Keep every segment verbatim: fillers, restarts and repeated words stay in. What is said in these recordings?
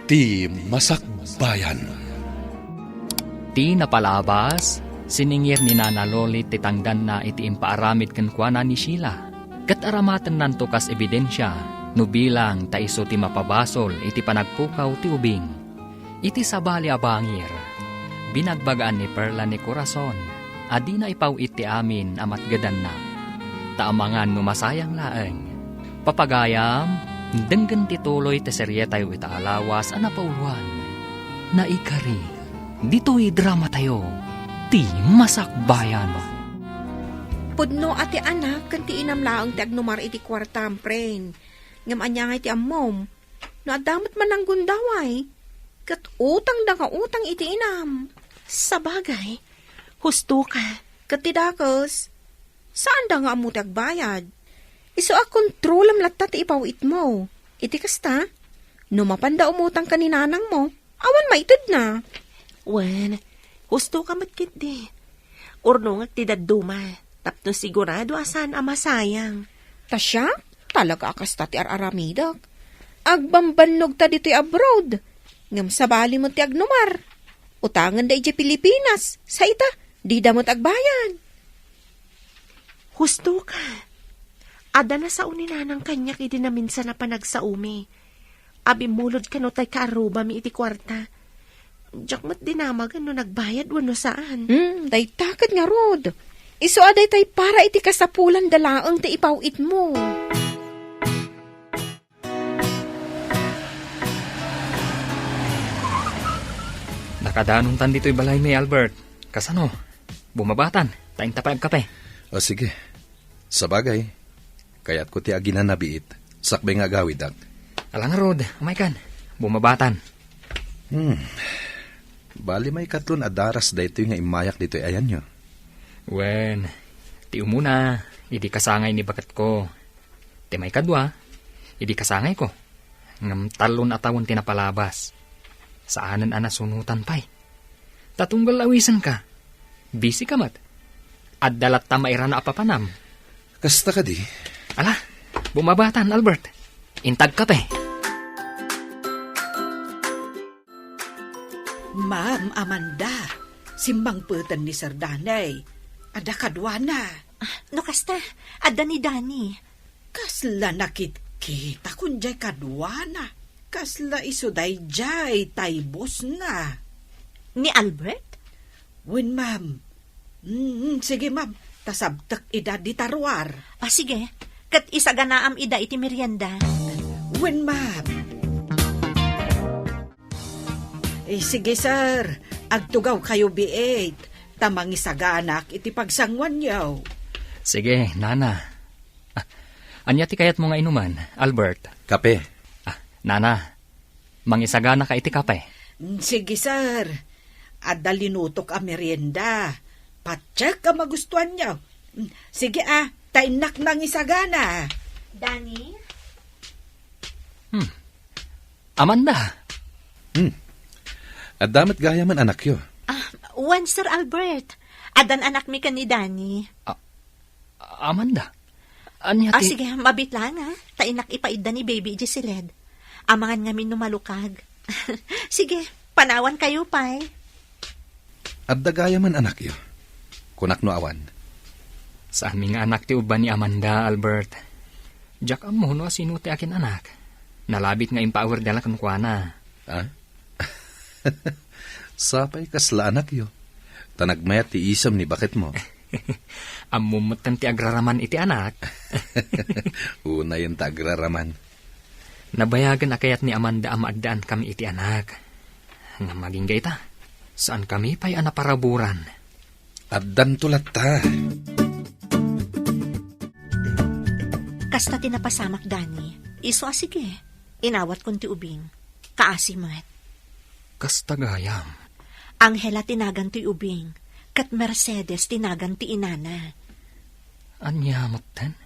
Ti Masakbayan. Ti napalabas, siningir ni Nana Loli ti tangdanna iti impaaramid kenkuana ni Sheila. Ket aramatennanto kas ebidensia no bilang ta isu ti mapabasol iti panagpukaw ti ubing. Iti sabali a bangir, binagbagaan ni Perla ni Corazon a dina ipaw-it ti amin a matgedanna. Ta amangan no masayang laeng. Papagayam, denggen ti tuloy ti serietayo ita a lawas a napauloan. Naikari, ditoy dramatayo, Ti Masakbayan. Pudno a ti anak ken ti inam laeng ti agnumar iti kuartam, pren. Ngem ania ngay ti ammom? No adda met mananggundaway, ket utangda nga utang iti inam. Sabagay, husto ka. Ket ti dakes, saanda nga ammo ti agbayad. Isu a kontrolem latta ti ipaw-itmo. Iti kasta, no mapanda umutang ka ni nanangmo, awan maitedna. Wen, husto ka met ketdi. Urnongek ti dadduma, tapno sigurado a saan a masayang. Ta siak, talaga a kasta ti ar-aramidek. Agbambannog ta ditoy abroad. Ngem sabali met ti agnumar. Utangen da idiay Pilipinas, sa ita, dida met agbayad. Husto ka. Adda nasao ni nanang kaniak idi naminsan a panagsaomi. Abimmulod kano tay kaarrubami iti kuarta. Diak met dinamagen no nagbayad wenno saan. Hmm, dayta ket ngarud. Isu a daytay para iti kasapulan da laeng ti ipaw-itmo. Nakadanontan ditoy balaymi, Albert. Kasano? Bumabatan, ta inta pay agkape. O, sige. Sabagay, kayatko ti aginanabiit, sakbay nga agawidak. Ala ngarud, umaykan. Bumabatan. Hmm. Bali, maikatlon a daras daytoy nga immayak ditoy ayanyo. Wen, ti umuna, idi kasangay ni baketko. Ti maikadua, idi kasangayko. Ngem tallo a tawen ti napalabas. Saanen a nasunotan pay. Ta tunggal awisenka, busy ka met. Adda latta mairana a papanam. Kasta kadi? Ala, bumabatan, Albert. Inta agkape. Ma'am Amanda, simmangpeten ni Sir Danny. Adda kaduana. Ah, no kasta, adda ni Danny. Kasla nakitkita kun diay kaduana. Kasla isu daydiay tay bossna. Ni Albert? Wen, ma'am. Mm, sige, ma'am. Ta sabtek ida dita ruar. Ah, sige. Ket isaganaam ida iti merienda. Wen, ma'am. Eh, sige, sir. Agtugawkayo biit, ta mangisaganak iti pagsanguanyo. Sige, nana. Ah, ania ti kayatmo nga inuman, Albert? Kape. Ah, nana, mangisaganaka iti kape. Mm, sige, sir. Adda linutok a merienda. Patiek a magustuanyo. Mm, sige, ah, ta innak nangisagana. Danny? Hmm. Amanda. Hmm. Adda met gayamen anakyo? Ah, wen, Sir Albert. Addan anakmi ken ni Danny. Ah, Amanda. Ania Ah, ti sige, mabitlang, ah. Ta innak ipaidda ni baby idiay siled. Amangan ngamin no malukag. Sige, panawankayo pay. Adda gayamen anakyo? Kunak no awan. Saanmi nga anak ti ubba ni Amanda, Albert. Diak ammo no asino ti akin-anak. Nalabit nga impaawirda la kenkuana. Ah? Sapay kasla anakyo. Ta nagmayat ti isem ni baketmo. Ammom metten ti agraraman iti anak. Unayen ta agraraman. Nabayagen a kayat ni Amanda a maaddaan kami iti anak. Ngem agingga ita, saan kami pay a naparaburan. Addanto latta. Kasta ti napasamak, Danny. Isu a sige, inawatkon ti ubing. Kaasi met. Kasta gayam. Angela ti nagan ti ubing, ket Mercedes ti nagan ti inana. Ania metten?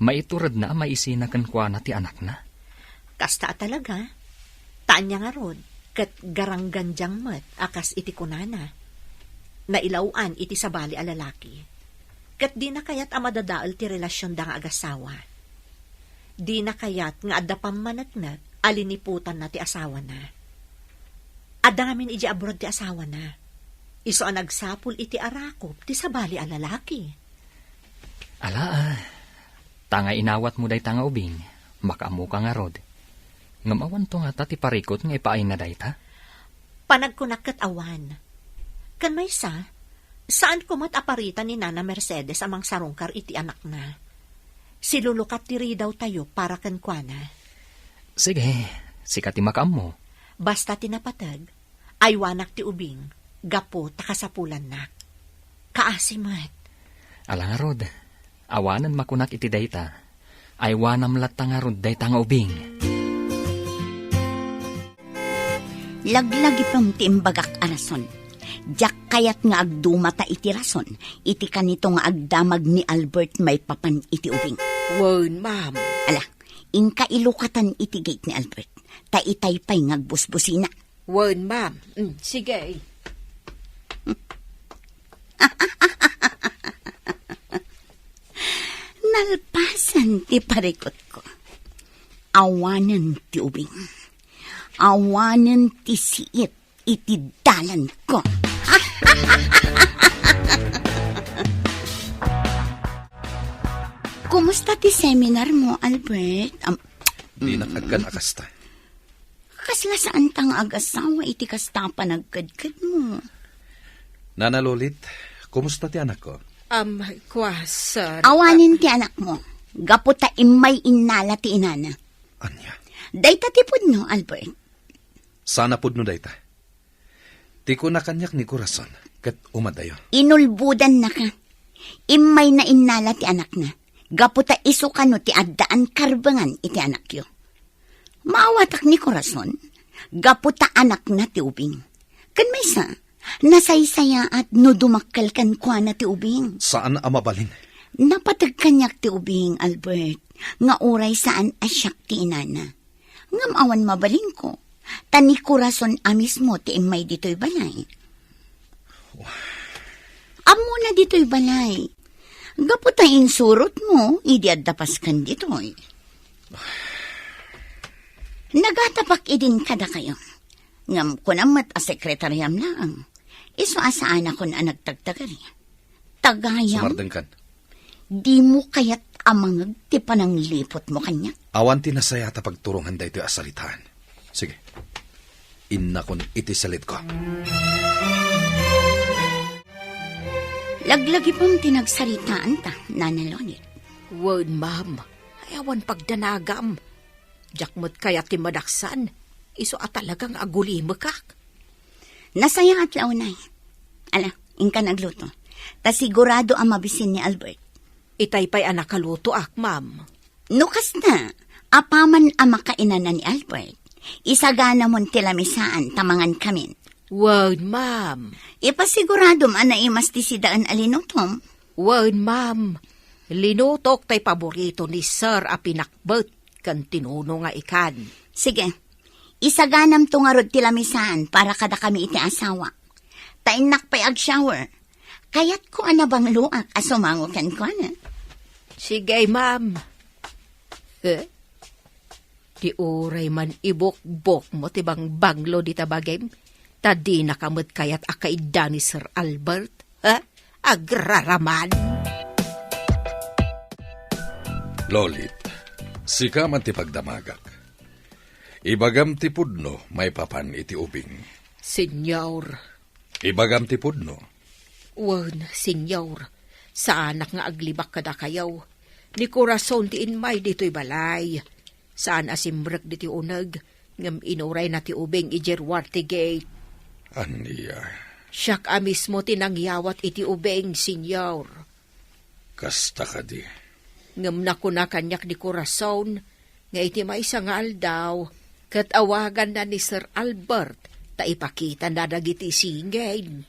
Maituredna a maisina kenkuana ti anakna? Kasta a talaga. Ta ania ngarud, ket garanggandiang met a kas iti kunana. Nailaw-an iti sabali a lalaki. Ket dina kayat a madadael ti relasionda nga agasawa. Dina kayat nga adda pammaneknek Aliniputanna ti asawana. Adda ngamin idiay abroad ti asawana. Isu a nagsapul iti arakop ti sabali a lalaki. Ala, ah, ta nga inawatmo dayta nga ubing, makaammoka ngarud. Ngem awanto ngata ti parikut nga ipaayna dayta? Panagkunak ket awan. Ken maysa, saanko met a parita ni Nana Mercedes a mangsarungkar iti anakna. Silulukat ti ridawtayo para kenkuana. Sige, sika ti makaammo. Basta ti napateg, aywanak ti ubing, gapu ta kasapulannak. Kaasi met. Ala ngarud, awanen makunak iti dayta. Aywanam latta ngarud dayta nga ubing. Laglagipem ti imbagak a rason. Diak kayat nga agdumata iti rason iti kanito nga agdamag ni Albert maipapan iti ubing. Wen, ma'am. Ala, inka ilukatan iti gate ni Albert. Ta itay pay nga agbusbusina. Wen, ma'am. Mm, sige. Nalpasen ti parikutko. Awanen ti ubing. Awanen ti siit iti dalanko. Kumusta ti seminar mo, Albert? Am- Dinak agkan a kasta. Kasla saanta nga agasawa iti kasta a panagkedkedmo. Nana Lolit, kumusta ti anakko? Am, kua, sir. Awanen ti anakmo. Gapu ta immay innala ti inana. Ania? Dayta ti pudno, Albert. Saan a pudno dayta? Ti kuna kaniak ni Corazon, ket umadayo. Inulbodannaka. Immayna innala ti anakna. Gapu ta isu kano ti addaan karbengan iti anakyo. Maawatak ni Corazon, gapu ta anakna ti ubing. Ken maysa, nasaysayaat no dumakkel kenkuana ti ubing. Saan a mabalin. Napateg kaniak ti ubing, Albert, nga uray saan a siak ti inana. Ngem awan mabalinko, ta ni Corazon a mismo ti immay ditoy balay. Ammona ditoy balay. Gapu ta insurotmo idi adda pasken ditoy. Nagatapak idin kadakayo. Ngem kunam met a sekretariam laeng. Isu a saanakon a nagtagtagari. Tagayam. Sumardengkan. Dimo kayat a mangeg ti panangliputmo kaniak? Awan ti nasayaat a pagturongen daytoy a salitaan. Sige. Innakon iti salitko. Laglagipem ti nagsaritaanta, Nana Lolit. Wen, ma'am. Ay, awan pagdanagam. Diak met kayat ti madaksan. Isu a talaga nga agulimekak. Nasayaat la unay. Ala, inka nagluto. Ta sigurado a mabisin ni Albert. Itay pay a nakalutoak, ma'am. No kasta, apaman a makainana ni Albert, isaganamon ti lamisaan ta mangankamin. Wen, ma'am. Ipasiguradom a naimas ti sidaen a linutom. Wen, ma'am. Linutok tay paborito ni Sir a pinakbet ken tinuno nga ikan. Sige. Isaganamto ngarud ti lamisaan para kadakami iti asawa. Ta innak pay ag-shower. Kayatko a nabangloak a sumango kenkuana. Sige, ma'am. Eh? Di uray man ibukbokmo ti bangbanglo dita bagim, ta dinaka met kayat a kaidda ni Sir Albert, ha? Agraraman! Lolit, sika man ti pagdamagak. Ibagam ti pudno maipapan iti ubing. Senyor. Ibagam ti pudno. Wen, Senyor, saanak nga aglibak kadakayo. Ni Corazon ti immay ditoy balay. Saan a simrek ditoy uneg, ngem inurayna ti ubing idiay ruar ti gate. Ania? Siak a mismo ti nangyawat iti ubing, Senyor. Kasta kadi. Ngem nakuna kaniak ni Corazon nga iti maysa nga aldaw, ket awaganna ni Sir Albert ta ipakitana dagiti singin.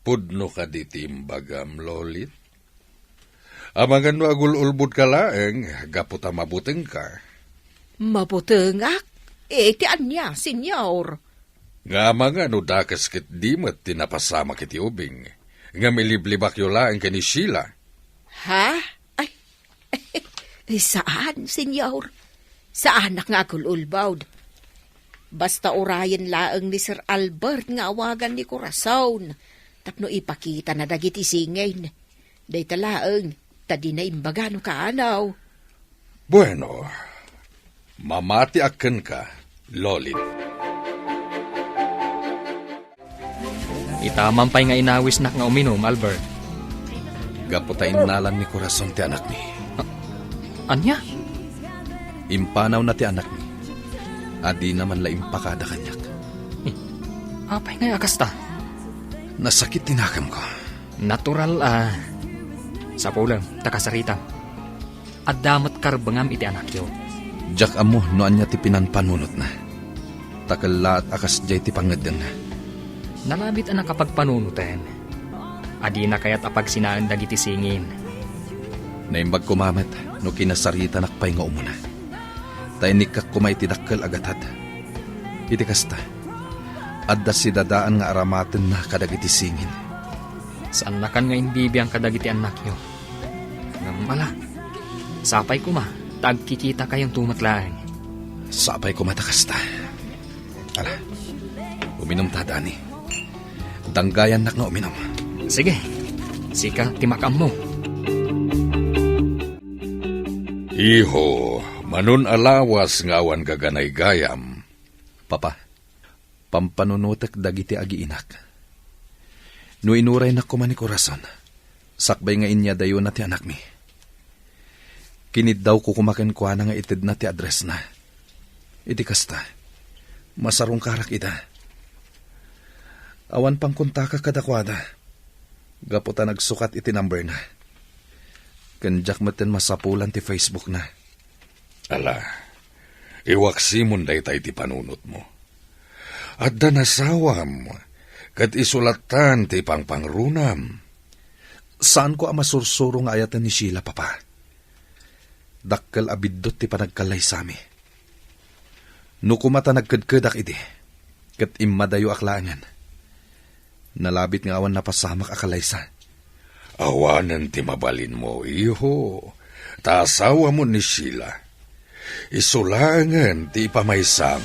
Pudno kadi ti imbagam, Lolit? Amangan no agul-ulbodka laeng gapu ta mabutengka. Mabutengak? Iti ania, Senyor? Nga amangan no dakes ket di met ti napasamak iti ubing, ngem iliblibakyo laeng ken ni Sheila. Ha? Ay, saan, Senyor. Saanak nga agul-ulbawd. Basta urayen laeng ni Sir Albert nga awagan ni Corazon tapno ipakitana dagiti singin. Dayta laeng, ta dina imbaga no kaanaw. Bueno, mamatiak kenka, Lolin. Itaman pay nga inawisnak nga uminum, Albert. Gapu ta innalan ni Corazon ti anakmi. A-, ania? Impanawna ti anakmi. A dina man la impakada kaniak. Eh, apay ngay a kasta? Nasakit ti nakemko. Natural a. Sapulem, ta kasaritam. Adda met karbengam iti anakyo. Diak ammo no ania ti pinanpanunotna. Ta kellaat a kasdiay ti pangngeddengna. Nalabit a nakapagpanunoten. A dina kayat a pagsinaen dagiti singin. Naimbag koma met no kinasaritanak pay nga umuna. Ta inikkak koma iti dakkel a gatad. Iti kasta, adda sidadaan nga aramatenna kadagiti singin. Saannakan nga imbibiang kadagiti annakyo. Ngem ala, sapay koma ta agkikitakayon met laeng. Sapay koma ta kasta. Ala, uminumta, Dani. Danggayannak nga uminum. Sige, sika ti makaammo. Iho, manun a lawas nga awan gaganaygayam. Papa, pampanunotek dagiti agiinak. No inuraynak koma ni Corazon, sakbay nga inyadayona ti anakmi. Kiniddawko koma kenkuana nga itedna ti addressna. Iti kasta, masarungkarak ida. Awan pangkontakak kadakuada, gapu ta nagsukat iti numberna. Ken diak metten masapulan ti Facebookna. Ala, iwaksimon dayta iti panunotmo. Adda nasawam, ket isu lattan ti pangpangrunam. Saanko a masursuro nga ayaten ni Sheila, Papa. Dakkel a biddut ti panagkallaysami. No koma ta nagkedkedak idi, ket immadayoak laengen. Nalabit nga awan napasamak a kalaysa. Awanen ti mabalinmo, iho. Ta asawamo ni Sheila. Isu laengen ti ipamaysam.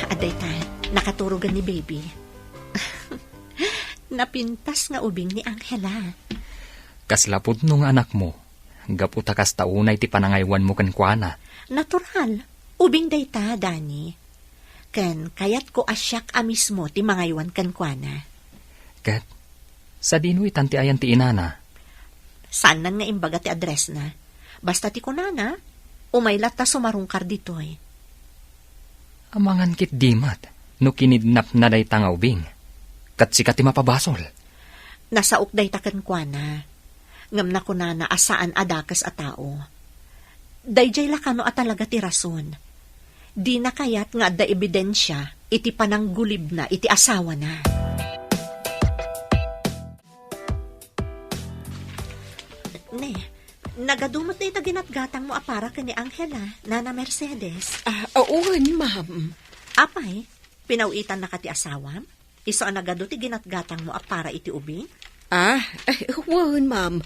Adda ita, nakaturogen ni baby. Napintas nga ubing ni Angela. Kasla pudno nga anakmo, gapu ta kasta unay ti panangaywanmo kenkuana. Natural. Ubing dayta, Dani. Ken kayatko a siak a mismo ti mangaywan kenkuana. Ket, sadino itan ti ayan ti inana? Saannan nga imbaga ti addressna. Basta ti kunana, umay latta sumarungkar ditoy. Amangan ketdi met no kinidnapna dayta nga ubing. Ket sika ti mapabasol. Nasaok dayta kenkuana. Ngem nakunana a saan a dakes a tao. Daydiay la kano a talaga ti rason. Dina kayat nga adda ebidensia iti pananggulibna iti asawana. Ne, nagadu met dayta ginatgatangmo a para ken ni Angela, Nana Mercedes. Ah, wen, ma'am. Apay, pinaw-itannaka ti asawam? Isu a nagadu ti ginatgatangmo a para iti ubing? Ah, eh, wen, ma'am.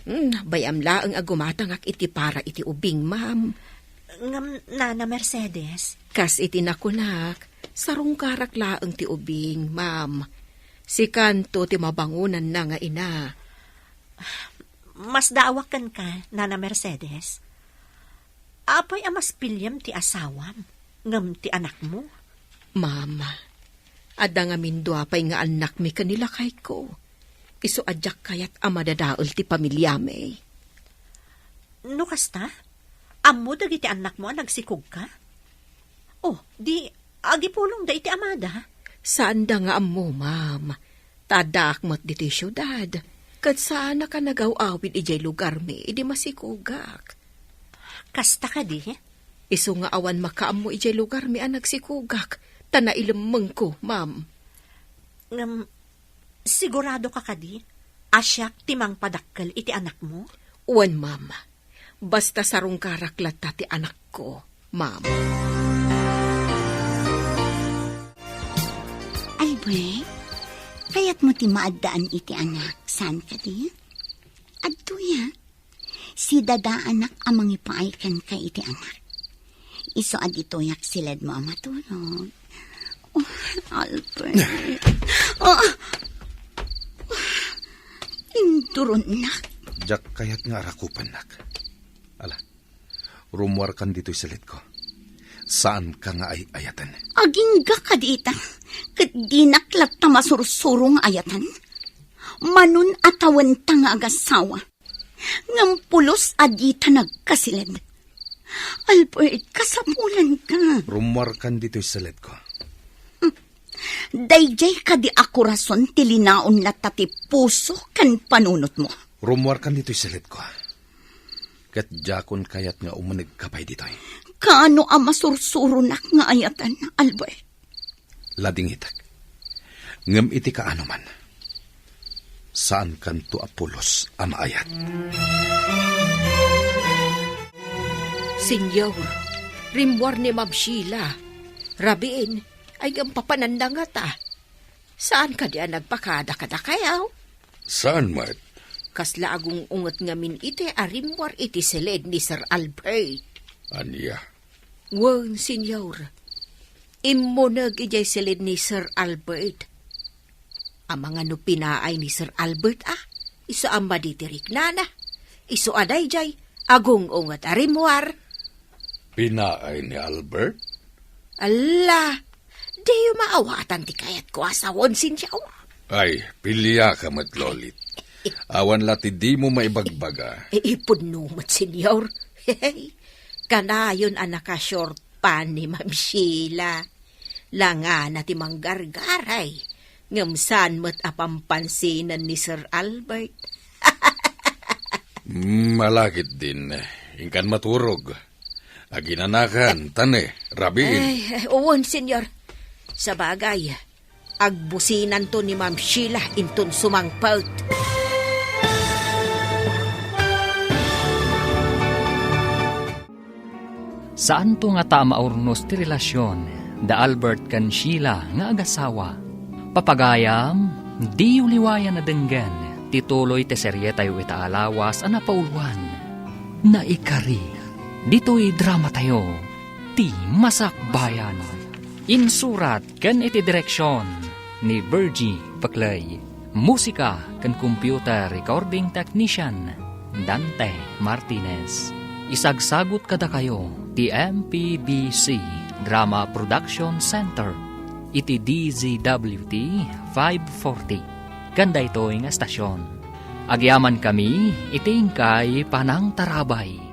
Hmm, bay-am laeng a gumatangak iti para iti ubing, ma'am. Ngem, Nana Mercedes? Kas iti nakunak, sarungkarak laeng ti ubing, ma'am. Sikanto ti mabangonanna nga ina. Masdaawak kenka, Nana Mercedes. Apay a mas piliem ti asawam ngem ti anakmo? Ma'am, adda ngamin dua pay nga annakmi ken ni lakayko. Isu a diak kayat a madadael ti pamiliami. No kasta, ammo dagiti annakmo a nagsikogka? Oh, di agipulongda iti amada? Saanda nga ammo, ma'am. Ta addaak met ditoy siudad, ket saanak a nagaw-awid idiay lugarmi idi masikogak. Kasta kadi? Isu nga awan makaammo idiay lugarmi a nagsikogak, ta nailemmengko, ma'am. Ngem, siguradoka kadi a siak ti mangpadakkel iti anakmo? Wen, ma'am. Basta sarungkarak latta ti anakko, ma'am. Albert, kayatmo ti maaddaan iti anak, saan kadi? Adtoya. Sidadaanak a mangipaay kenka iti anak. Isu a ditoyak siledmo a matulog. Oh, Albert. Oh, induronnak. Diak kayat nga arakupennak. Ala, rummuarkan ditoy siledko. Saanka nga ay-ayaten. Agingga ka dita, ket dinak latta masursuro nga ayatan. Manun a tawenta nga agasawa. Ngem pulos a dita nagkasiled. Albert, kasapulanka. Rummuarkan ditoy siledko. Daydiay kadi a korason ti linaon latta ti puso ken panunotmo. Rummuarkan ditoy siledko. Ket diakon kayat nga umunegka pay ditoy. Kaano a masursuronak nga ayatan, Albert? Ladingitek. Ngem iti kaano man, saankanto a pulos a maayat. Senyor, rimmuar ni Ma'am Sheila. Rabiin, ay ngem papananda ngata. Saan kadi a nagpakada kadakayaw? Saan met? Kasla agung-unget ngamin iti a rimmuar iti siled ni Sir Albert. Ania? Wen, Senyor. Immuneg idiay siled ni Sir Albert. Amangan no pinaay ni Sir Albert, a? Isu a madi ti riknana. Isu a daydiay, agung-unget a rimmuar. Pinaay ni Albert? Alla, diyo maawatan ti kayatko a sawen, Senyor. Ay, piliaka met, Lolit. Awan la ti dimo maibagbaga. Ipudno met, Senyor. Kanayon a naka-short pants ni Ma'am Sheila. Langana ti manggargaray. Ngem saan met a pampansinan ni Sir Albert. Mm, malakit din. Inkan maturog. Aginanakan, tane, rabiin. Ay, ay, uwan, Senyor. Sabagay, agbusinanto ni Ma'am Sheila inton sumangpet. Saanto ngata a maurnos ti relasion da Albert ken Sheila nga agasawa. Papagayam, diyo liwayan a denggen ti tuloy ti serietayo ita a lawas a napauluan. Naikari, ditoy dramatayo, Ti Masakbayan. Insurat ken iti direksion ni Virgie Peclay. Musika ken computer recording technician, Dante Martinez. Isagsagut kadakayo ti M P B C Drama Production Center iti D Z W T five forty. Ken daytoy nga estasion, agyamankami iti inkay panangtarabay.